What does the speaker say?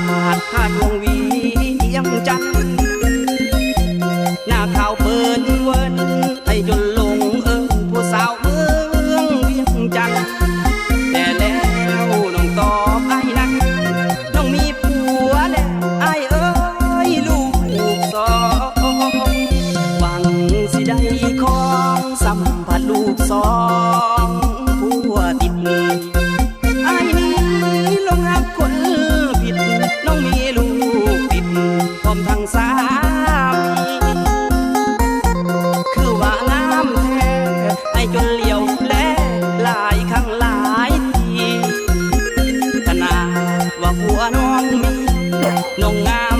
ຫາດທາດ ວຽງຈັນ ໜ້າຂາວເປີນເວີນ ອ້າຍຈົນຫຼົງເອີ້ນຜູ້ສາວເມືອງວຽງຈັນ. ແຕ່ແລ້ວນ້ອງຕອບອ້າຍນັ້ນ ນ້ອງມີຜົວແລ້ວອ້າຍເອີຍລູກສອງ ຫວັງຊິໄດ້ຄອງ ສຳພັດລູກສອງຜົວຕິດ. ອ້າຍນີ້ຫຼົງຮັກຄົນຜິດ ນ້ອງມີລູກຕິດ ພ້ອມທັງສາມີ ຄືວ່າງາມແທ້ ອ້າຍຈົນຫຼຽວແລຫຼາຍຄັ້ງຫຼາຍທີ ຂະໜາດວ່າຜົວນ້ອງມີ ນ້ອງງາມ